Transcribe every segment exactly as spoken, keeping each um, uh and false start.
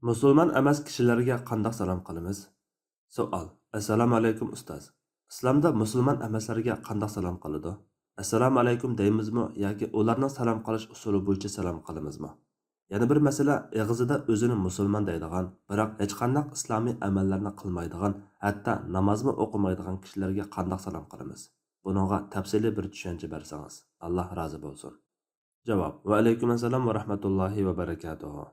مۇسۇلمان ئەمەس كىشىلەرگە قانداق سالام قىلىمىز؟ سوئال: ئەسسالامۇ ئەلەيكۇم ئۇستاز. ئىسلامدا مۇسۇلمان ئەمەسلەرگە قانداق سالام قىلىدۇ؟ ئەسسالامۇ ئەلەيكۇم دەيمىزمۇ ياكى ئۇلارنىڭ سالام قىلىش ئۇسۇلى بويىچە سالام قىلىمىزمۇ؟ يەنە بىر مەسىلە، ئېغىزىدا ئۆزىنى مۇسۇلمان دەيدىغان، بىراق ھېچقانداق ئىسلامىي ئەمەللەرنى قىلمايدىغان، ھەتتا نامازمۇ ئوقۇمايدىغان كىشىلەرگە قانداق سالام قىلىمىز؟ بۇنىڭغا تەپسىلىي بىر چۈشەنچە بەرسىڭىز. ئاللا رازى بولسۇن. جاۋاب: ۋەئەلەيكۇم ئەسسالام ۋە رەھمەتۇللاھى ۋە بەرىكاتۇھۇ.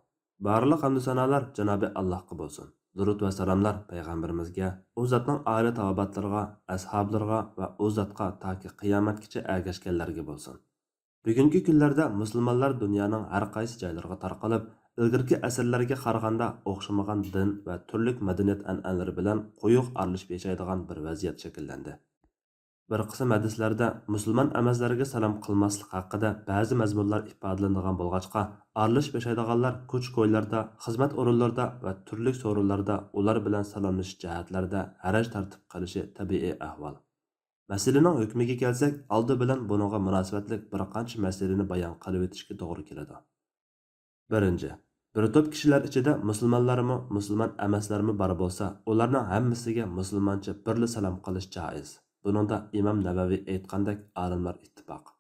بارلىق ھەمدۇ سانالار جانابى ئاللاھقا بولسۇن. دۇرۇت ۋە سالاملار پەيغەمبىرىمىزگە، ئۇ زاتنىڭ ئائىلە تاۋابىئاتلىرىغا، ئەسھابلىرىغا ۋە ئۇ زاتقا تاكى قىيامەتكىچە ئەگەشكەنلەرگە بولسۇن. بۈگۈنكى كۈنلەردە مۇسۇلمانلار دۇنيانىڭ ھەر قايسى جايلىرىغا تارقىلىپ، ئىلگىرىكى ئەسىرلەرگە قارىغاندا ئوخشىمىغان دىن ۋە تۈرلۈك مەدەنىيەت ئەنئەنىلىرى بىلەن قويۇق ئارىلىشىپ ياشايدىغان بىر ۋەزىيەت شەكىللەندى. بىر قىسىم ھەدىسلەردە مۇسۇلمان ئەمەسلەرگە سالام قىلماسلىق ھەققىدە بەزى مەزمۇنلار ئىپادىلىنىدىغان بولغاچقا، ئارىلىشىپ ياشايدىغانلار كوچا-كويلاردا، خىزمەت ئورۇنلىرىدا ۋە تۈرلۈك سورۇنلاردا ئۇلار بىلەن سالاملىشىش جەھەتلەردە ھەرەج تارتىپ قېلىشى تەبىئىي ئەھۋال. مەسىلىنىڭ ھۆكمىگە كەلسەك، ئالدى بىلەن بۇنىڭغا مۇناسىۋەتلىك بىر قانچە مەسىلىنى بايان قىلىۋېتىشكە توغرا كېلىدۇ. بىرىنچى، بىر توپ كىشىلەر ئىچىدە مۇسۇلمانلارمۇ، مۇسۇلمان ئەمەسلەرمۇ بار بولسا، ئۇلارنىڭ ھەممىسىگە مۇسۇلمانچە بىرلا سالام قىلىش جائىز. بۇنىڭدا ئىمام نەۋەۋى ئېيتقاندەك ئالىملار ئىتتىپاق.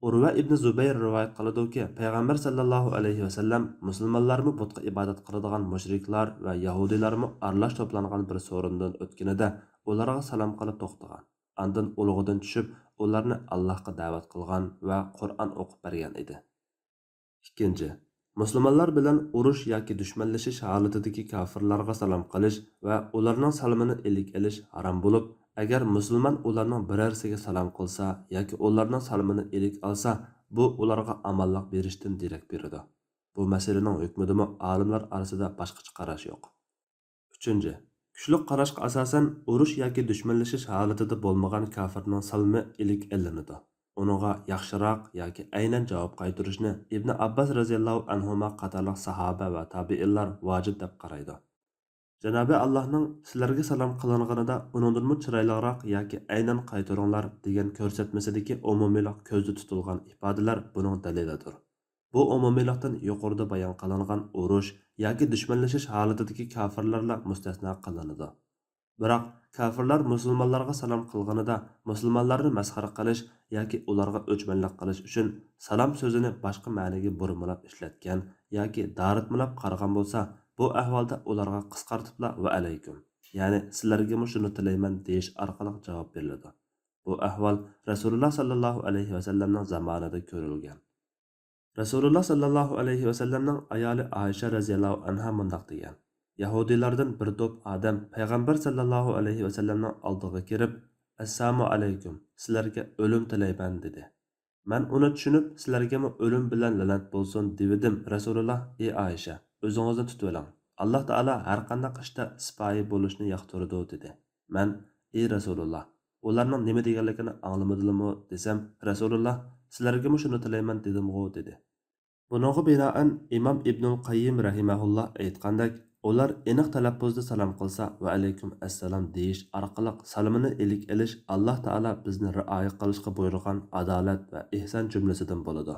ئۇرۋە ئىبنى زۇبەير رىۋايەت قىلىدۇكى، پەيغەمبەر ساللاللاھۇ ئەلەيھى ۋەسەللەم مۇسۇلمانلارمۇ بۇتقا ئىبادەت قىلىدىغان مۇشرىكلار ۋە يەھۇدىيلارمۇ ئارىلاش توپلانغان بىر سورۇندىن ئۆتكىنىدە ئۇلارغا سالام قىلىپ توختىغان. ئاندىن ئۇلۇغىدىن چۈشۈپ، ئۇلارنى ئاللاھقا دەۋەت قىلغان ۋە قۇرئان ئوقۇپ بەرگەن ئىدى. ئىككىنچى، مۇسۇلمانلار بىلەن ئۇرۇش ياكى دۈشمەنلىشىش ھالىتىدىكى كاپىرلارغا سالام قىلىش ۋە ئۇلارنىڭ سالىمىنى ئىلىك ئېلىش ھارام بولۇپ، ئەگەر مۇسۇلمان ئۇلارنىڭ بىرەرسىگە سالام قىلسا ياكى ئۇلارنىڭ سالىمىنى ئىلىك ئالسا، بۇ ئۇلارغا ئامانلىق بېرىشتىن دېرەك بېرىدۇ. بۇ مەسىلىنىڭ ھۆكمىدىمۇ ئالىملار ئارىسىدا باشقىچە قاراش يوق. ئۈچىنچى، كۈچلۈك قاراشقا ئاساسەن، ئۇرۇش ياكى دۈشمەنلىشىش ھالىتىدە بولمىغان كاپىرنىڭ سالىمى ئىلىك ئېلىنىدۇ. ئۇنىڭغا ياخشىراق ياكى ئەينەن جاۋاب قايتۇرۇشنى ئىبنى ئابباس رەزىياللاھۇ ئەنھۇما قاتارلىق ساھابە ۋە تابىئىنلار ۋاجىپ دەپ قارايدۇ. جانابى ئاللاھنىڭ سىلەرگە سالام قىلىنغىنىدا ئۇنىڭدىنمۇ چىرايلىقراق ياكى ئەينەن قايتۇرۇڭلار دېگەن كۆرسەتمىسىدىكى ئومۇمىيلىق كۆزدە تۇتۇلغان ئىپادىلەر بۇنىڭ دەلىلىدۇر. بۇ ئومۇمىيلىقتىن يۇقىرىدا بايان قىلىنغان ئۇرۇش ياكى دۈشمەنلىشىش ھالىتىدىكى كاپىرلارلا مۇستەسنا قىلىنىدۇ. بىراق، كاپىرلار مۇسۇلمانلارغا سالام قىلغىنىدا، مۇسۇلمانلارنى مەسخىرە قىلىش ياكى ئۇلارغا ئۆچمەنلىك قىلىش ئۈچۈن سالام سۆزىنى باشقا مەنىگە بۇرمىلاپ ئىشلەتكەن ياكى دارىتمىلاپ قارىغان بولسا، بۇ ئەھۋالدا ئۇلارغا قىسقارتىپلا «ۋەئەلەيكۇم»، يەنى «سىلەرگىمۇ شۇنى تىلەيمەن» دېيىش ئارقىلىق جاۋاب بېرىلىدۇ. بۇ ئەھۋال رەسۇلۇللا ساللاللاھۇ ئەلەيھى ۋەسەللەمنىڭ زامانىدا كۆرۈلگەن. رەسۇلۇللا ساللاللاھۇ ئەلەيھى ۋەسەللەمنىڭ ئايالى ئائىشە رەزىياللاھۇ ئەنھا مۇنداق دېگەن: يەھۇدىيلاردىن بىر توپ ئادەم پەيغەمبەر ساللاللاھۇ ئەلەيھى ۋەسەللەمنىڭ ئالدىغا كىرىپ، «ئەسسامۇ ئەلەيكۇم، سىلەرگە ئۆلۈم تىلەيمەن» دېدى. مەن ئۇنى چۈشىنىپ، «سىلەرگىمۇ ئۆلۈم بىلەن لەنەت بولسۇن» دېۋىدىم. رەسۇلۇللا: «ئى ئائىشە، ئۆزىڭىزنى تۇتۇۋېلىڭ. ئاللا تائالا ھەرقانداق ئىشتا سىپايى بولۇشنى ياقتۇرىدۇ» دېدى. مەن: «ئى رەسۇلۇللا، ئۇلارنىڭ نېمە دېگەنلىكىنى ئاڭلىمىدىلىمۇ؟» دېسەم، رەسۇلۇللا: «سىلەرگىمۇ شۇنى تىلەيمەن دېدىمغۇ» دېدى. بۇنىڭغا بىنائەن، ئىمام ئىبنۇل قەييىم رەھىمەھۇللا ئېيتقاندەك، ئۇلار ئېنىق تەلەپپۇزدا سالام قىلسا، «ۋەئەلەيكۇم ئەسسالام» دېيىش ئارقىلىق سالىمىنى ئىلىك ئېلىش ئاللا تائالا بىزنى رىئايە قىلىشقا بۇيرۇغان ئادالەت ۋە ئېھسان جۈملىسىدىن بولىدۇ.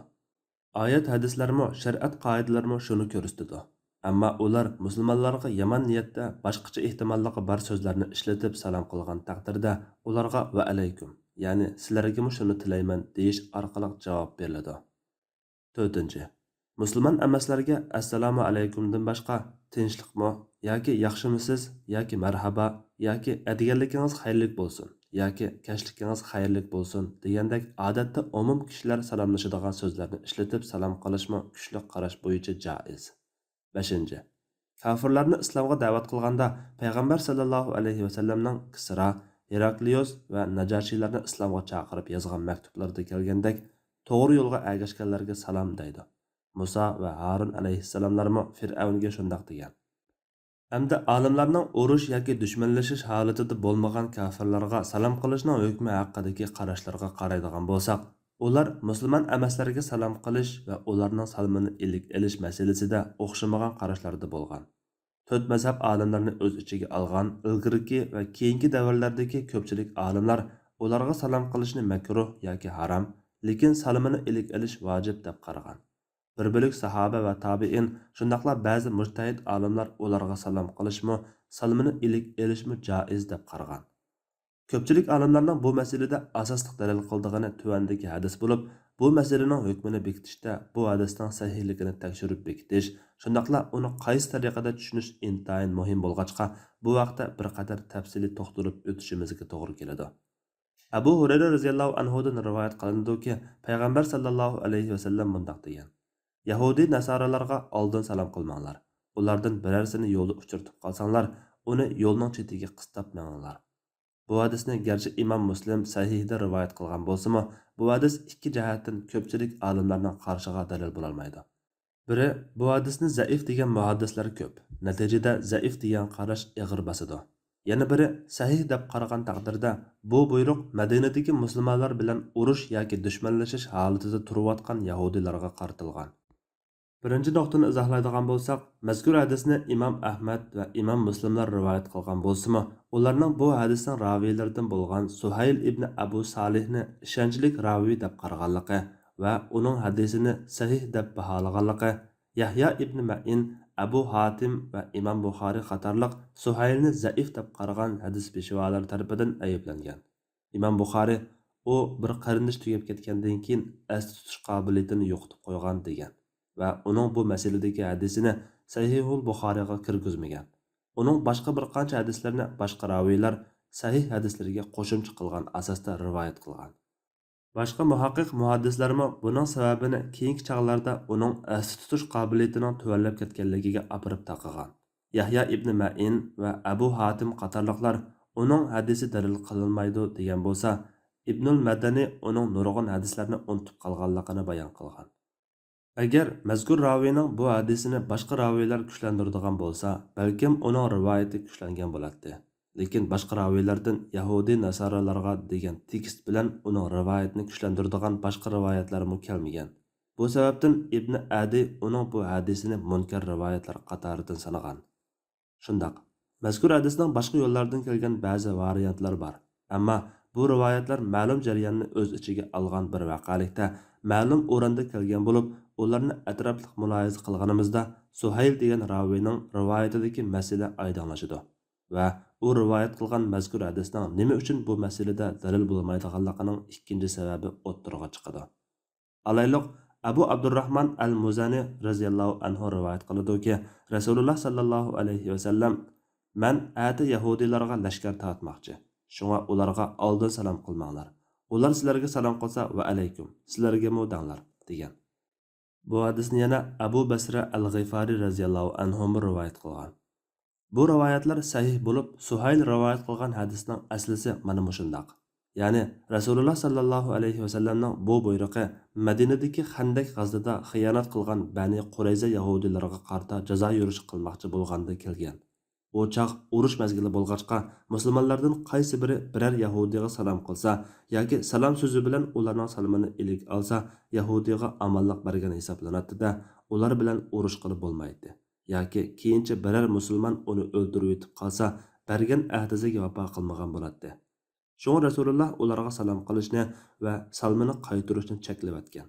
ئايەت ھەدىسلەرمۇ، شەرىئەت قائىدىلەرمۇ شۇنى كۆرسىتىدۇ. ئەمما ئۇلار مۇسۇلمانلارغا يامان نىيەتتە باشقىچە ئېھتىماللىقى بار سۆزلەرنى ئىشلىتىپ سالام قىلغان تەقدىردە، ئۇلارغا «ۋەئەلەيكۇم»، يەنى «سىلەرگىمۇ شۇنى تىلەيمەن» دېيىش ئارقىلىق جاۋاب بېرىلىدۇ. تۆتىنچى، مۇسۇلمان ئەمەسلەرگە «ئەسسالامۇ ئەلەيكۇم»دىن باشقا «تىنچلىقمۇ» ياكى «ياخشىمۇسىز» ياكى «مەرھابا» ياكى «ئەتىگەنلىكىڭىز خەيرلىك بولسۇن» ياكى «كەچلىكىڭىز خەيرلىك بولسۇن» دېگەندەك ئادەتتە ئومۇم كىشىلەر سالاملىشىدىغان سۆزلەرنى ئىشلىتىپ سالام قىلىشمۇ كۈچلۈك قاراش بويىچە جائىز. بەشىنچى، كاپىرلارنى ئىسلامغا دەۋەت قىلغاندا پەيغەمبەر ساللاللاھۇ ئەلەيھى ۋەسەللەمنىڭ كىسرا، ھېراكلىيۇس ۋە ناجاشىيلارنى ئىسلامغا چاقىرىپ يازغان مەكتۇپلىرىدا كەلگەندەك، «توغرا يولغا ئەگەشكەنلەرگە سالام» دەيدۇ. مۇسا ۋە ھارۇن ئەلەيھىسسالاملارمۇ فىرئەۋنگە شۇنداق دېگەن. ئەمدى ئالىملارنىڭ ئۇرۇش ياكى دۈشمەنلىشىش ھالىتىدە بولمىغان كاپىرلارغا سالام قىلىشنىڭ ھۆكمى ھەققىدىكى قاراشلىرىغا قارايدىغان بولساق، ئۇلار مۇسۇلمان ئەمەسلەرگە سالام قىلىش ۋە ئۇلارنىڭ سالىمىنى ئىلىك ئېلىش مەسىلىسىدە ئوخشىمىغان قاراشلاردا بولغان. تۆت مەزھەپ ئالىملىرىنى ئۆز ئىچىگە ئالغان ئىلگىرىكى ۋە كېيىنكى دەۋرلەردىكى كۆپچىلىك ئالىملار ئۇلارغا سالام قىلىشنى مەكرۇھ ياكى ھارام، لېكىن سالىمىنى ئىلىك ئېلىش ۋاجىپ دەپ قارىغان. بىر بۆلەك ساھابە ۋە تابىئىن، شۇنداقلا بەزى مۇجتەھىد ئالىملار ئۇلارغا سالام قىلىشمۇ، سالمىنى ئىلىك ئېلىشمۇ جائىز دەپ قارىغان. كۆپچىلىك ئالىملارنىڭ بۇ مەسىلىدە ئاساسلىق دەلىل قىلىدىغىنى تۆۋەندىكى ھەدىس بولۇپ، بۇ مەسىلىنىڭ ھۆكمىنى بېكىتىشتە بۇ ھەدىسنىڭ سەھىھلىكىنى تەكشۈرۈپ بېكىتىش، شۇنداقلا ئۇنى قايسى تەرىقىدە چۈشىنىش ئىنتايىن مۇھىم بولغاچقا، بۇ ھەقتە بىر قەدەر تەپسىلىي توختىلىپ ئۆتۈشىمىزگە توغرا كېلىدۇ. ئەبۇ ھۇرەيرە رەزىياللاھۇ ئەنھۇدىن رىۋايەت قىلىنىدۇكى، پەيغەمبەر ساللاللاھۇ ئەلەيھى ۋەسەللەم مۇنداق دېگەن: يەھۇدىي ناسارالارغا ئالدىن سالام قىلماڭلار. ئۇلاردىن بىرەرسىنى يولدا ئۇچرىتىپ قالساڭلار، ئۇنى يولنىڭ چېتىگە قىستاپ مېڭىڭلار. بۇ ھەدىسنى گەرچە ئىمام مۇسلىم سەھىھدە رىۋايەت قىلغان بولسىمۇ، بۇ ھەدىس ئىككى جەھەتتىن كۆپچىلىك ئالىملارنىڭ قارىشىغا دەلىل بولالمايدۇ. بىرى، بۇ ھەدىسنى زەئىپ دېگەن مۇھەددىسلەر كۆپ. نەتىجىدە زەئىپ دېگەن قاراش ئېغىر باسىدۇ. يەنە بىرى، سەھىھ دەپ قارىغان تەقدىردە، بۇ بۇيرۇق مەدىنىدىكى مۇسۇلمانلار بىلەن ئۇرۇش ياكى دۈشمەنلىشىش ھالىتىدە تۇرۇۋاتقان يەھۇدىيلارغا قارىتىلغان. بىرىنچى نۇقتىنى ئىزاھلايدىغان بولساق، مەزكۇر ھەدىسنى ئىمام ئەھمەد ۋە ئىمام مۇسلىملار رىۋايەت قىلغان بولسىمۇ، ئۇلارنىڭ بۇ ھەدىسنىڭ راۋىيلىرىدىن بولغان سۇھەيل ئىبنى ئەبۇ سالىھنى ئىشەنچلىك راۋىي دەپ قارىغانلىقى ۋە ئۇنىڭ ھەدىسىنى سەھىھ دەپ باھالىغانلىقى، يەھيا ئىبنى مەئىن، ئەبۇ ھاتىم ۋە ئىمام بۇخارىي قاتارلىق سۇھەيلنى زەئىف دەپ قارىغان ھەدىس پېشۋالىرى تەرىپىدىن ئەيىبلەنگەن. ئىمام بۇخارىي، ئۇ بىر قېرىندىشى تۈگەپ كەتكەندىن كېيىن ئەستە تۇتۇش قابىلىيىتىنى يوقىتىپ قويغان، دېگەن ۋە ئۇنىڭ بۇ مەسىلىدىكى ھەدىسىنى سەھىھۇل بۇخارىيغا كىرگۈزمىگەن. ئۇنىڭ باشقا بىر قانچە ھەدىسلىرىنى باشقا راۋىيلار سەھىھ ھەدىسلىرىگە قوشۇمچە قىلغان ئاساستا رىۋايەت قىلغان. باشقا مۇھەققىق مۇھەددىسلەرمۇ بۇنىڭ سەۋەبىنى كېيىنكى چاغلاردا ئۇنىڭ ئەستە تۇتۇش قابىلىيىتىنىڭ تۆۋەنلەپ كەتكەنلىكىگە ئاپىرىپ تاقىغان. يەھيا ئىبنى مەئىن ۋە ئەبۇ ھاتىم قاتارلىقلار ئۇنىڭ ھەدىسى دەلىل قىلىنمايدۇ دېگەن بولسا، ئىبنۇل مەدەنى ئۇنىڭ نۇرغۇن ھەدىسلەرنى ئۇنتۇپ قالغانلىقىنى بايان قىلغان. ئەگەر مەزكۇر راۋىينىڭ بۇ ھەدىسىنى باشقا راۋىيلار كۈچلەندۈرىدىغان بولسا، بەلكىم ئۇنىڭ رىۋايىتى كۈچلەنگەن بولاتتى. لېكىن باشقا راۋىيلەردىن يەھۇدىي ناسارالارغا دېگەن تېكىست بىلەن ئۇنىڭ رىۋايىتىنى كۈچلەندۈرىدىغان باشقا رىۋايەتلەرمۇ كەلمىگەن. بۇ سەۋەبتىن ئىبنى ئەدى ئۇنىڭ بۇ ھەدىسىنى مۇنكەر رىۋايەتلەر قاتارىدىن سانىغان. شۇنداق، مەزكۇر ھەدىسنىڭ باشقا يوللاردىن كەلگەن بەزى ۋارىيانتلىرى بار. ئەمما بۇ رىۋايەتلەر مەلۇم جەرياننى ئۆز ئىچىگە ئالغان بىر ۋەقەلىكتە مەلۇم ئورۇندا كەلگەن بولۇپ، ئۇلارنى ئەتراپلىق مۇلاھىزە قىلغىنىمىزدا، سۇھەيل دېگەن راۋىينىڭ رىۋايىتىدىكى مەسىلە ئايدىڭلىشىدۇ ۋە ئۇ رىۋايەت قىلغان مەزكۇر ھەدىسنىڭ نېمە ئۈچۈن بۇ مەسىلىدە دەلىل بولمايدىغانلىقىنىڭ ئىككىنچى سەۋەبى ئوتتۇرىغا چىقىدۇ. ئالايلۇق، ئەبۇ ئابدۇرراھمان ئەل مۇزەنى رەزىياللاھۇ ئەنھۇ رىۋايەت قىلىدۇكى، رەسۇلۇللا ساللاللاھۇ ئەلەيھى ۋەسەللەم، مەن ئەتە يەھۇدىيلارغا لەشكەر تارتماقچى، شۇڭا ئۇلارغا ئالدىن سالام قىلماڭلار. ئۇلار سىلەرگە سالام قىلسا، ۋەئەلەيكۇم، سىلەرگىمۇ دەڭلار، دېگەن. بۇ ھەدىسنى يەنە ئەبۇ بەسرە ئەل غىفارى رەزىياللاھۇ ئەنھۇمۇ رىۋايەت قىلغان. بۇ رىۋايەتلەر سەھىھ بولۇپ، سۇھەيل رىۋايەت قىلغان ھەدىسنىڭ ئەسلىسى مانا مۇشۇنداق. يەنى، رەسۇلۇللا ساللاللاھۇ ئەلەيھى ۋەسەللەمنىڭ بۇ بۇيرۇقى مەدىنىدىكى خەندەك غەزۋىدە خىيانەت قىلغان بەنى قۇرەيزە يەھۇدىيلىرىغا قارىتا جازا يۈرۈشى قىلماقچى بولغاندا كەلگەن. ئۇ چاغ ئۇرۇش مەزگىلى بولغاچقا، مۇسۇلمانلاردىن قايسى بىرى بىرەر يەھۇدىيغا سالام قىلسا ياكى سالام سۆزى بىلەن ئۇلارنىڭ سالىمىنى ئىلىك ئالسا، يەھۇدىيغا ئامانلىق بەرگەن ھېسابلىناتتى-دە، ئۇلار بىلەن ئۇرۇشقىلى بولمايتتى. ياكى كېيىنچە بىرەر مۇسۇلمان ئۇنى ئۆلتۈرۈۋېتىپ قالسا، بەرگەن ئەھدىسىگە ۋاپا قىلمىغان بولاتتى. شۇڭا رەسۇلۇللا ئۇلارغا سالام قىلىشنى ۋە سالمىنى قايتۇرۇشنى چەكلىۋەتكەن.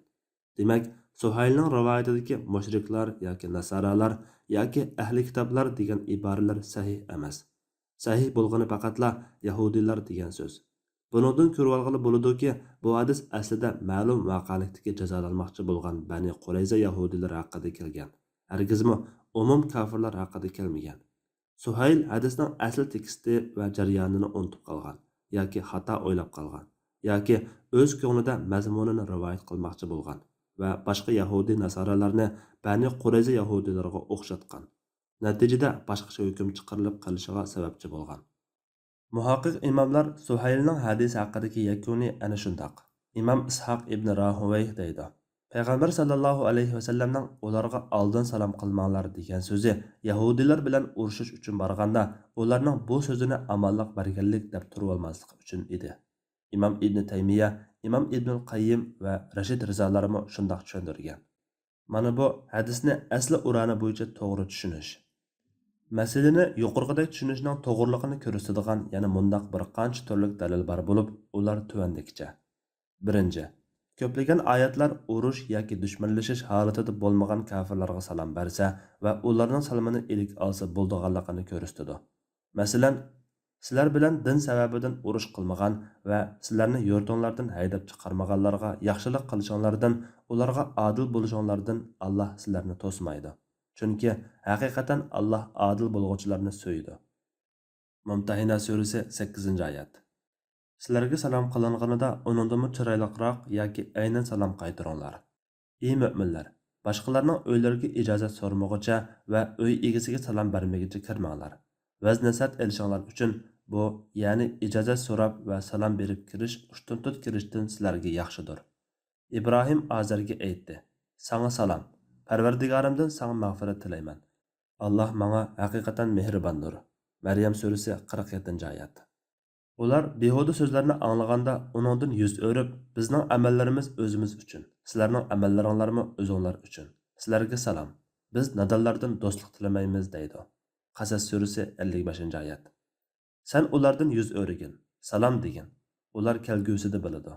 دېمەك، سۇھەيلنىڭ رىۋايىتىدىكى مۇشرىكلار ياكى ناسارالار ياكى ئەھلى كىتابلار دېگەن ئىبارىلەر سەھىھ ئەمەس. سەھىھ بولغىنى پەقەتلا يەھۇدىيلار دېگەن سۆز. بۇنىڭدىن كۆرۈۋالغىلى بولىدۇكى، بۇ ھەدىس ئەسلىدە مەلۇم ۋەقەلىكتىكى جازالانماقچى بولغان بەنى قۇرەيزە يەھۇدىيلىرى ھەققىدە كەلگەن، ھەرگىزمۇ ئومۇم كاپىرلار ھەققىدە كەلمىگەن. سۇھەيل ھەدىسنىڭ ئەسلى تېكىستى ۋە جەريانىنى ئۇنتۇپ قالغان ياكى خاتا ئويلاپ قالغان ياكى ئۆز كۆڭلىدە مەزمۇنىنى رىۋايەت قىلماقچى بولغان ۋە باشقا يەھۇدىي ناسارالارنى بەنى قۇرەيزە يەھۇدىيلىرىغا ئوخشاتقان. نەتىجىدە باشقىچە ھۆكۈم چىقىرىلىپ قېلىشىغا سەۋەبچى بولغان. مۇھەققىق ئىماملار سۇھەيلنىڭ ھەدىسى ھەققىدىكى يەكۈنى ئەنە شۇنداق. ئىمام ئىسھاق ئىبن راھۇۋەي دەيدۇ، پەيغەمبەر ساللاللاھۇ ئەلەيھى ۋەسەللەمنىڭ ئۇلارغا ئالدىن سالام قىلماڭلار دېگەن سۆزى يەھۇدىيلار بىلەن ئۇرۇشۇش ئۈچۈن بارغاندا، ئۇلارنىڭ بۇ سۆزىنى ئامانلىق بەرگەنلىك دەپ تۇرۇۋالماسلىقى ئۈچۈن ئىدى. ئىمام ئىبنى تەيمىيە، ئىمام ئىبنۇل قەييىم ۋە رەشىد رىزالارمۇ شۇنداق چۈشەندۈرگەن. مانا بۇ ھەدىسنى ئەسلى ئۇرانە بويىچە توغرا چۈشىنىش. مەسىلىنى يۇقىرىقىدەك چۈشىنىشنىڭ توغرىلىقىنى كۆرسىتىدىغان يەنە مۇنداق بىر قانچە تۈرلۈك دەلىل بار بولۇپ، ئۇلار تۆۋەندىكىچە. بىرىنچى، كۆپلىگەن ئايەتلەر ئۇرۇش ياكى دۈشمەنلىشىش ھالىتىدە بولمىغان كاپىرلارغا سالام بەرسە ۋە ئۇلارنىڭ سالىمىنى ئىلىك ئالسا بولىدىغانلىقىنى كۆرسىتىدۇ. مەسىلەن، سىلەر بىلەن دىن سەۋەبىدىن ئۇرۇش قىلمىغان ۋە سىلەرنى يۇرتۇڭلاردىن ھەيدەپ چىقارمىغانلارغا ياخشىلىق قىلىشىڭلاردىن، ئۇلارغا ئادىل بولۇشۇڭلاردىن ئاللاھ سىلەرنى توسمايدۇ. چۈنكى ھەقىقەتەن ئاللاھ ئادىل بولغۇچىلارنى سۆيىدۇ. مۇمتەھىنە سۈرىسى، سەككىزىنچى ئايەت. سىلەرگە سالام قىلىنغىنىدا ئۇنىڭدىنمۇ چىرايلىقراق ياكى ئەينەن سالام قايتۇرۇڭلار. ئى مۆمىنلەر! باشقىلارنىڭ ئۆيلىرىگە ئىجازەت سورىمىغۇچە ۋە ئۆي ئىگىسىگە سالام بەرمىگۈچە كىرمەڭلار. ۋەز-نەسىھەت ئېلىشىڭلار ئۈچۈن بۇ، يەنى ئىجازەت سوراپ ۋە سالام بېرىپ كىرىش ئۇشتۇمتۇت كىرىشتىن سىلەرگە ياخشىدۇر. ئىبراھىم ئازەرگە ئېيتتى: ساڭا سالام، پەرۋەردىگارىمدىن ساڭا مەغپىرەت تىلەيمەن. ئاللاھ ماڭا ھەقىقەتەن مېھرىباندۇر. مەريەم سۈرىسى، قىرىق يەتتىنچى ئايەت. ئۇلار بىھۇدە سۆزلەرنى ئاڭلىغاندا ئۇنىڭدىن يۈز ئۆرۈپ، بىزنىڭ ئەمەللىرىمىز ئۆزىمىز ئۈچۈن، سىلەرنىڭ ئەمەللىرىڭلارمۇ ئۆزۈڭلار ئۈچۈن. سىلەرگە سالام. بىز نادانلاردىن دوستلۇق تىلىمەيمىز، دەيدۇ. قەسەس سۈرىسى، ئەللىك بەشىنچى ئايەت. سەن ئۇلاردىن يۈز ئۆرۈگىن، سالام دېگىن. ئۇلار كەلگۈسىدە بىلىدۇ.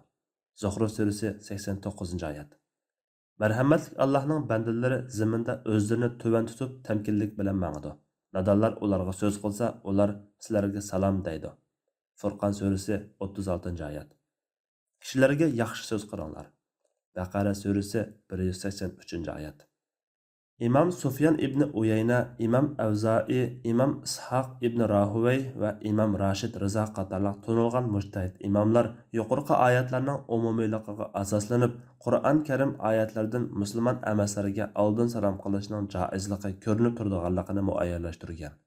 زۇخرۇف سۈرىسى، سەكسەن توققۇزىنچى ئايەت. مەرھەمەتلىك ئاللاھنىڭ بەندىلىرى زېمىندا ئۆزلىرىنى تۆۋەن تۇتۇپ تەمكىنلىك بىلەن ماڭىدۇ. نادانلار ئۇلارغا سۆز قىلسا، ئۇلار سىلەرگە سالام دەيدۇ. فۇرقان سۈرىسى، ئوتتۇز ئالتىنچى ئايەت. كىشىلەرگە ياخشى سۆز قىلىڭلار. بەقەرە سۈرىسى، بىر يۈز سەكسەن ئۈچىنچى ئايەت. ئىمام سۇفيان ئىبنى ئۇيەينە، ئىمام ئەۋزائى، ئىمام ئىسھاق ئىبنى راھۇۋەي ۋە ئىمام راشىد رىزا قاتارلىق تونۇلغان مۇجتەھىد ئىماملار يۇقىرىقى ئايەتلەرنىڭ ئومۇمىيلىقىغا ئاساسلىنىپ، قۇرئان كەرىم ئايەتلىرىدىن مۇسۇلمان ئەمەسلەرگە ئالدىن سالام قىلىشنىڭ جائىزلىقى كۆرۈنۈپ تۇرىدىغانلىقىنى مۇئەييەنلەشتۈرگەن.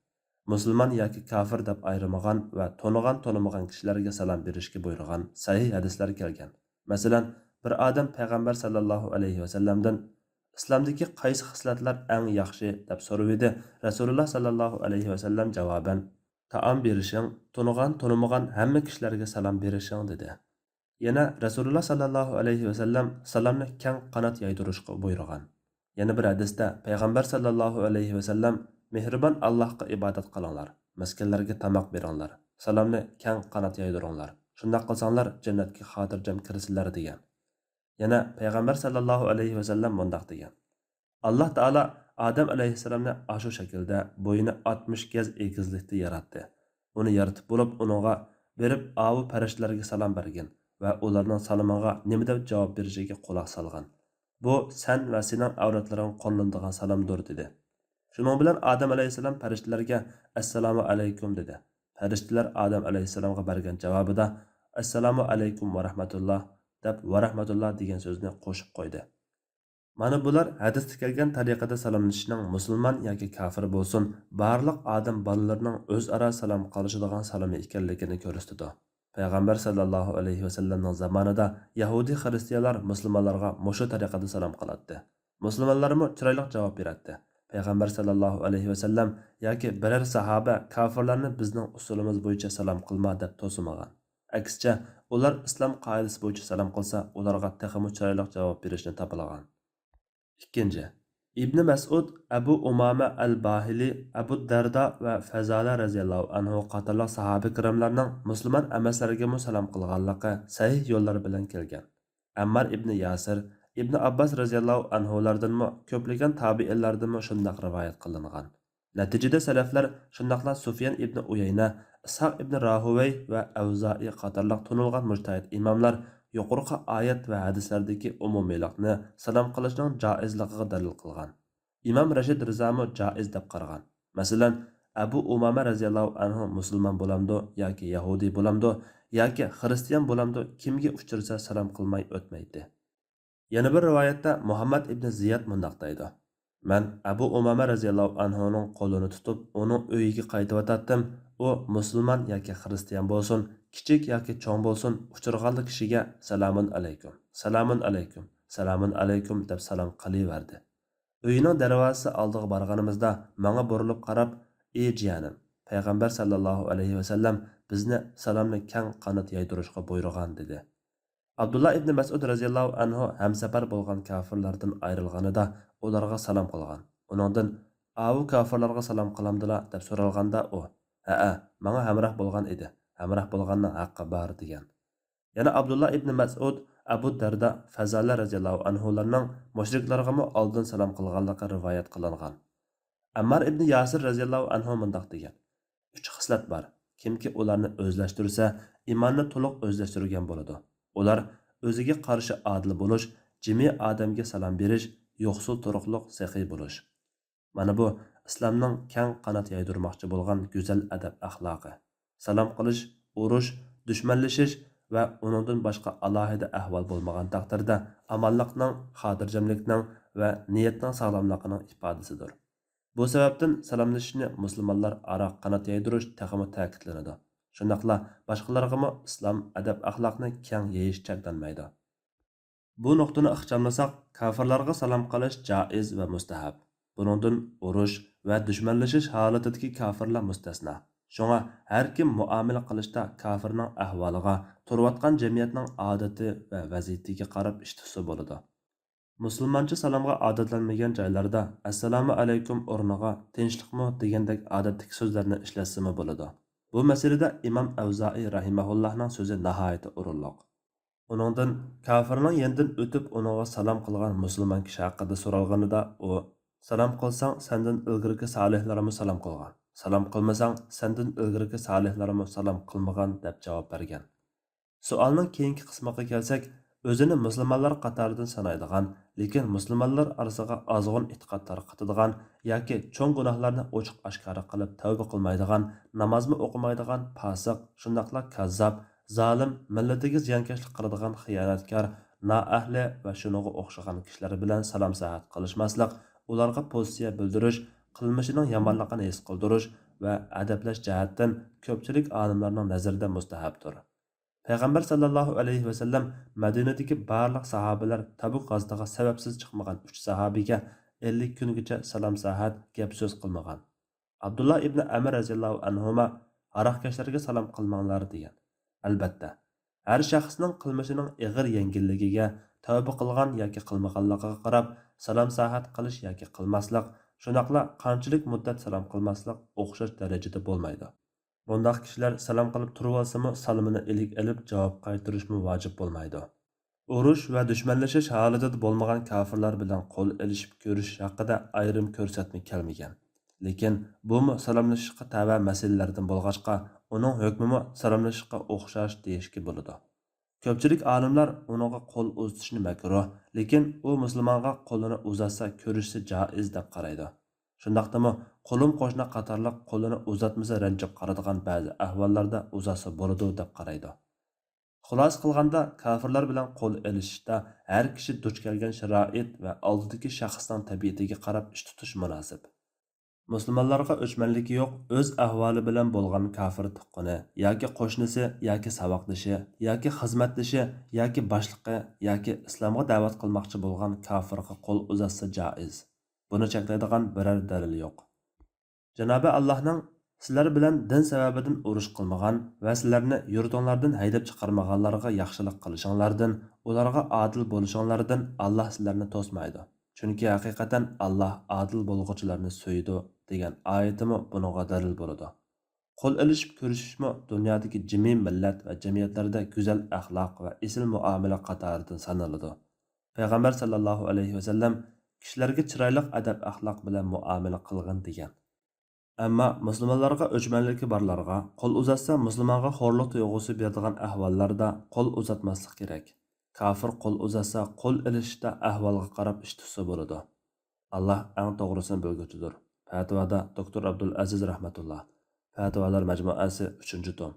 مۇسۇلمان ياكى كافىر دەپ ئايرىمىغان ۋە تونۇغان-تونۇمىغان كىشىلەرگە سالام بېرىشكە بۇيرۇغان سەھىھ ھەدىسلەر كەلگەن. مەسىلەن، بىر ئادەم پەيغەمبەر ساللاللاھۇ ئەلەيھى ۋەسەللەمدىن، ئىسلامدىكى قايسى خىسلەتلەر ئەڭ ياخشى؟ دەپ سورىۋىدى. رەسۇلۇللا ساللاللاھۇ ئەلەيھى ۋەسەللەم جاۋابەن، تائام بېرىشىڭ، تونۇغان-تونۇمىغان ھەممە كىشىلەرگە سالام بېرىشىڭ، دېدى. يەنە رەسۇلۇللا ساللاللاھۇ ئەلەيھى ۋەسەللەم سالامنى كەڭ قانات يايدۇرۇشقا بۇيرۇغان. يەنە بىر ھەدىستە پەيغەمبەر ساللاللاھۇ ئەلەيھى ۋەسەللەم، مېھرىبان ئاللاھقا ئىبادەت قىلىڭلار، مىسكىنلەرگە تاماق بېرىڭلار، سالامنى كەڭ قانات يايدۇرۇڭلار، شۇنداق قىلساڭلار جەننەتكە خاتىرجەم كىرىسىلەر، دېگەن. يەنە پەيغەمبەر ساللاللاھۇ ئەلەيھى ۋەسەللەم مۇنداق دېگەن: ئاللاھ تائالا ئادەم ئەلەيھىسسالامنى ئاشۇ شەكىلدە، بويىنى ئاتمىش گەز ئېگىزلىكتە ياراتتى. ئۇنى يارىتىپ بولۇپ، ئۇنىڭغا بېرىپ، ئاۋۇ پەرىشتىلەرگە سالام بەرگىن ۋە ئۇلارنىڭ سالىمىڭغا نېمە دەپ جاۋاب بېرىشىگە قۇلاق سالغىن. بۇ سەن ۋە سېنىڭ ئەۋلادلىرىڭغا قوللىنىدىغان سالامدۇر، دېدى. شۇنىڭ بىلەن ئادەم ئەلەيھىسسالام پەرىشتىلەرگە ئەسسالامۇ ئەلەيكۇم دېدى. پەرىشتىلەر ئادەم ئەلەيھىسسالامغا بەرگەن جاۋابىدا ئەسسالامۇ ئەلەيكۇم ۋە رەھمەتۇللا دەپ ۋە رەھمەتۇللا دېگەن سۆزنى قوشۇپ قويدى. مانا بۇلار ھەدىستە كەلگەن تەرىقىدە سالاملىشىشنىڭ مۇسۇلمان ياكى كاپىر بولسۇن، بارلىق ئادەم بالىلىرىنىڭ ئۆزئارا سالام قىلىشىدىغان سالىمى ئىكەنلىكىنى كۆرسىتىدۇ. پەيغەمبەر ساللاللاھۇ ئەلەيھى ۋەسەللەمنىڭ زامانىدا يەھۇدىي خىرىستىيانلار مۇسۇلمانلارغا مۇشۇ تەرىقىدە سالام قىلاتتى. مۇسۇلمانلارمۇ چىرايلىق جاۋاب بېرەتتى. پەيغەمبەر ساللاللاھۇ ئەلەيھى ۋەسەللەم ياكى بىرەر ساھابە كاپىرلارنى بىزنىڭ ئۇسۇلىمىز بويىچە سالام قىلما دەپ توسىمىغان. ئەكسىچە، ئۇلار ئىسلام قائىدىسى بويىچە سالام قىلسا، ئۇلارغا تېخىمۇ چىرايلىق جاۋاب بېرىشنى تاپىلىغان. ئىككىنچى، ئىبنى مەسئۇد، ئەبۇ ئۇمامە ئەل باھىلى، ئەبۇ دەردا ۋە فەزالە رەزىياللاھۇ ئەنھۇ قاتارلىق ساھابە كىراملارنىڭ مۇسۇلمان ئەمەسلەرگىمۇ سالام قىلغانلىقى سەھىھ يوللار بىلەن كەلگەن. ئەممار ئىبنى ياسىر، ئىبنى ئابباس رەزىياللاھۇ ئەنھۇلاردىنمۇ، كۆپلىگەن تابىئىنلاردىنمۇ شۇنداق رىۋايەت قىلىنغان. نەتىجىدە سەلەفلەر، شۇنداقلا سۇفيان ئىبنى ئۇيەينە، ئىسھاق ئىبنى راھۇۋەي ۋە ئەۋزائى قاتارلىق تونۇلغان مۇجتەھىد ئىماملار يۇقىرىقى ئايەت ۋە ھەدىسلەردىكى ئومۇمىيلىقنى سالام قىلىشنىڭ جائىزلىقىغا دەلىل قىلغان. ئىمام رەشىد رىزامۇ جائىز دەپ قارىغان. مەسىلەن، ئەبۇ ئۇمامە رەزىياللاھۇ ئەنھۇ مۇسۇلمان بولامدۇ ياكى يەھۇدىي بولامدۇ ياكى خىرىستىيان بولامدۇ، كىمگە ئۇچرىسا سالام قىلماي ئۆتمەيتتى. يەنە بىر رىۋايەتتە مۇھەممەد ئىبنى زىياد مۇنداق دەيدۇ: مەن ئەبۇ ئۇمامە رەزىياللاھۇ ئەنھۇنىڭ قولىنى تۇتۇپ، ئۇنىڭ ئۆيىگە قايتىۋاتاتتىم. ئۇ مۇسۇلمان ياكى خىرىستىيان بولسۇن، كىچىك ياكى چوڭ بولسۇن، ئۇچرىغانلا كىشىگە «سالامۇن ئەلەيكۇم، سالامۇن ئەلەيكۇم، سالامۇن ئەلەيكۇم» دەپ سالام قىلىۋەردى. ئۆيىنىڭ دەرۋازىسى ئالدىغا بارغىنىمىزدا، ماڭا بۇرۇلۇپ قاراپ، «ئى جىيەنىم، پەيغەمبەر ساللاللاھۇ ئەلەيھى ۋەسەللەم بىزنى سالامنى كەڭ قانات يايدۇرۇشقا بۇيرۇغان» دېدى. ئابدۇللا ئىبنى مەسئۇد رەزىياللاھۇ ئەنھۇ ھەمسەپەر بولغان كاپىرلاردىن ئايرىلغىنىدا ئۇلارغا سالام قىلغان. ئۇنىڭدىن، «ئاۋۇ كاپىرلارغا سالام قىلامدىلا؟» دەپ سورالغاندا ئۇ، «ھەئە، ماڭا ھەمراھ بولغان ئىدى، ھەمراھ بولغاننىڭ ھەققى بار» دېگەن. يەنە ئابدۇللا ئىبنى مەسئۇد، ئەبۇ دەردە، فەزالە رەزىياللاھۇ ئەنھۇلارنىڭ مۇشرىكلارغىمۇ ئالدىن سالام قىلغانلىقى رىۋايەت قىلىنغان. ئەممار ئىبنى ياسىر رەزىياللاھۇ ئەنھۇ مۇنداق دېگەن: «ئۈچ خىسلەت بار، كىمكى ئۇلارنى ئۆزلەشتۈرسە، ئىماننى تولۇق ئۆزلەشتۈرگەن بولىدۇ. ئۇلار ئۆزىگە قارشى ئادىل بولۇش، جىمى ئادەمگە سالام بېرىش، يوقسۇل تۇرۇقلۇق سېخىي بولۇش.» مانا بۇ ئىسلامنىڭ كەڭ قانات يايدۇرماقچى بولغان گۈزەل ئەدەپ ئەخلاقى. سالام قىلىش، ئۇرۇش، دۈشمەنلىشىش ۋە ئۇنىڭدىن باشقا ئالاھىدە ئەھۋال بولمىغان تەقدىردە، ئامانلىقنىڭ، خاتىرجەملىكنىڭ ۋە نىيەتنىڭ ساغلاملىقىنىڭ ئىپادىسىدۇر. بۇ سەۋەبتىن سالاملىشىشنى مۇسۇلمانلار ئارا قانات يايدۇرۇش تېخىمۇ تەكىتلىنىدۇ. شۇنداقلا باشقىلارغىمۇ ئىسلام ئەدەپ-ئەخلاقنى كەڭ يېيىش چەكلەنمەيدۇ. بۇ نۇقتىنى ئىخچاملىساق، كاپىرلارغا سالام قىلىش جائىز ۋە مۇستەھەپ. بۇنىڭدىن ئۇرۇش ۋە دۈشمەنلىشىش ھالىتىدىكى كاپىرلار مۇستەسنا. شۇڭا ھەر كىم مۇئامىلە قىلىشتا كاپىرنىڭ ئەھۋالىغا، تۇرۇۋاتقان جەمئىيەتنىڭ ئادىتى ۋە ۋەزىيىتىگە قاراپ ئىش تۇتسا بولىدۇ. مۇسۇلمانچە سالامغا ئادەتلەنمىگەن جايلاردا «ئەسسالامۇ ئەلەيكۇم» ئورنىغا «تىنچلىقمۇ» دېگەندەك ئادەتتىكى سۆزلەرنى ئىشلەتسىمۇ بولىدۇ. بۇ مەسىلىدە ئىمام ئەۋزائىي رەھىمەھۇللاھنىڭ سۆزى ناھايىتى ئورۇنلۇق. ئۇنىڭدىن كاپىرنىڭ يېنىدىن ئۆتۈپ ئۇنىڭغا سالام قىلغان مۇسۇلمان كىشى ھەققىدە سورالغىنىدا ئۇ: «سالام قىلساڭ سەندىن ئىلگىرىكى سالىھلارمۇ سالام قىلغان، سالام قىلمىساڭ سەندىن ئىلگىرىكى سالىھلارمۇ سالام قىلمىغان» دەپ جاۋاب بەرگەن. سوئالنىڭ كېيىنكى قىسمىغا كەلسەك، ئۆزىنى مۇسۇلمانلار قاتارىدىن سانايدىغان، لېكىن مۇسۇلمانلار ئارىسىغا ئازغۇن ئېتىقاد تارقىتىدىغان ياكى چوڭ گۇناھلارنى ئوچۇق ئاشكارا قىلىپ تەۋبە قىلمايدىغان، نامازمۇ ئوقۇمايدىغان پاسىق، شۇنداقلا كاززاپ، زالىم، مىللىتىگە زىيانكەشلىك قىلىدىغان خىيانەتكار، نائەھلى ۋە شۇنىڭغا ئوخشىغان كىشىلەر بىلەن سالام-سەھەت قىلىشماسلىق، ئۇلارغا پوزىتسىيە بىلدۈرۈش، قىلمىشىنىڭ يامانلىقىنى ھېس قىلدۇرۇش ۋە ئەدەپلەش جەھەتتىن كۆپچىلىك ئالىملارنىڭ نەزىرىدە مۇستەھەپتۇر. پەيغەمبەر ساللاللاھۇ ئەلەيھى ۋەسەللەم مەدىنىدىكى بارلىق ساھابىلەر تەبۇك غازىتىغا سەۋەبسىز چىقمىغان ئۈچ ساھابىگە ئەللىك كۈنگىچە سالام-سەھەت، گەپ-سۆز قىلمىغان. ئابدۇللا ئىبنى ئەمر رەزىياللاھۇ ئەنھۇما ھاراقكەشلەرگە سالام قىلماڭلار دېگەن. ئەلبەتتە، ھەر شەخسنىڭ قىلمىشىنىڭ ئېغىر-يەڭگىللىكىگە، تەۋبە قىلغان ياكى قىلمىغانلىقىغا قاراپ، سالام-سەھەت قىلىش ياكى قىلماسلىق، شۇنداقلا قانچىلىك مۇددەت سالام قىلماسلىق ئوخشاش دەرىجىدە بولمايدۇ. بۇنداق كىشىلەر سالام قىلىپ تۇرۇۋالسىمۇ، سالىمىنى ئىلىك ئېلىپ جاۋاب قايتۇرۇشمۇ ۋاجىپ بولمايدۇ. ئۇرۇش ۋە دۈشمەنلىشىش ھالىتىدە بولمىغان كاپىرلار بىلەن قول ئېلىشىپ كۆرۈشۈش ھەققىدە ئايرىم كۆرسەتمە كەلمىگەن. لېكىن بۇمۇ سالاملىشىشقا تەۋە مەسىلىلەردىن بولغاچقا، ئۇنىڭ ھۆكمىمۇ سالاملىشىشقا ئوخشاش دېيىشكە بولىدۇ. كۆپچىلىك ئالىملار ئۇنىڭغا قول ئۇزىتىشنى مەكرۇھ، لېكىن ئۇ مۇسۇلمانغا قولىنى ئۇزاتسا كۆرۈشسە جائىز دەپ قارايدۇ. شۇنداقتىمۇ قولۇم قوشنا قاتارلىق قولىنى ئۇزاتمىسا رەنجىپ قالىدىغان بەزى ئەھۋاللاردا ئۇزاتسا بولىدۇ دەپ قارايدۇ. خۇلاسە قىلغاندا، كاپىرلار بىلەن قول ئېلىشىشتا ھەر كىشى دۇچ كەلگەن شارائىت ۋە ئالدىدىكى شەخسنىڭ تەبىئىتىگە قاراپ ئىش تۇتۇش مۇناسىپ. مۇسۇلمانلارغا ئۆچمەنلىكى يوق، ئۆز ئەھۋالى بىلەن بولغان كاپىر تۇغقىنى ياكى قوشنىسى ياكى ساۋاقدىشى ياكى خىزمەتدىشى ياكى باشلىقى ياكى ئىسلامغا دەۋەت قىلماقچى بولغان كاپىرغا قول ئۇزاتسا جائىز. بۇنى چەكلەيدىغان بىرەر دەلىل يوق. جانابى ئاللاھنىڭ سىلەر بىلەن دىن سەۋەبىدىن ئۇرۇش قىلمىغان ۋە سىلەرنى يۇرتۇڭلاردىن ھەيدەپ چىقارمىغانلارغا ياخشىلىق قىلىشىڭلاردىن، ئۇلارغا ئادىل بولۇشۇڭلاردىن ئاللاھ سىلەرنى توسمايدۇ. چۈنكى ھەقىقەتەن ئاللاھ ئادىل بولغۇچىلارنى سۆيىدۇ، دېگەن ئايىتىمۇ بۇنىڭغا دەلىل بولىدۇ. قول ئېلىشىپ كۆرۈشۈشمۇ دۇنيادىكى جىمى مىللەت ۋە جەمئىيەتلەردە گۈزەل ئەخلاق ۋە ئېسىل مۇئامىلە قاتارىدىن سانىلىدۇ. پەيغەمبەر ساللاللاھۇ ئەلەيھى ۋەسەللەم كىشىلەرگە چىرايلىق ئەدەپ-ئەخلاق بىلەن مۇئامىلە قىلغىن دېگەن. ئەمما مۇسۇلمانلارغا ئۆچمەنلىكى بارلارغا، قول ئۇزاتسا مۇسۇلمانغا خورلۇق تۇيغۇسى بېرىدىغان ئەھۋاللاردا قول ئۇزاتماسلىق كېرەك. كاپىر قول ئۇزاتسا، قول ئېلىشىشتا ئەھۋالغا قاراپ ئىش تۇتسا بولىدۇ. ئاللاھ ئەڭ توغرىسىنى بىلگۈچىدۇر. پەتىۋادا دوكتور ئابدۇلئەزىز رەھمەتۇللا. پەتىۋالار مەجمۇئەسى، ئۈچىنچى توم.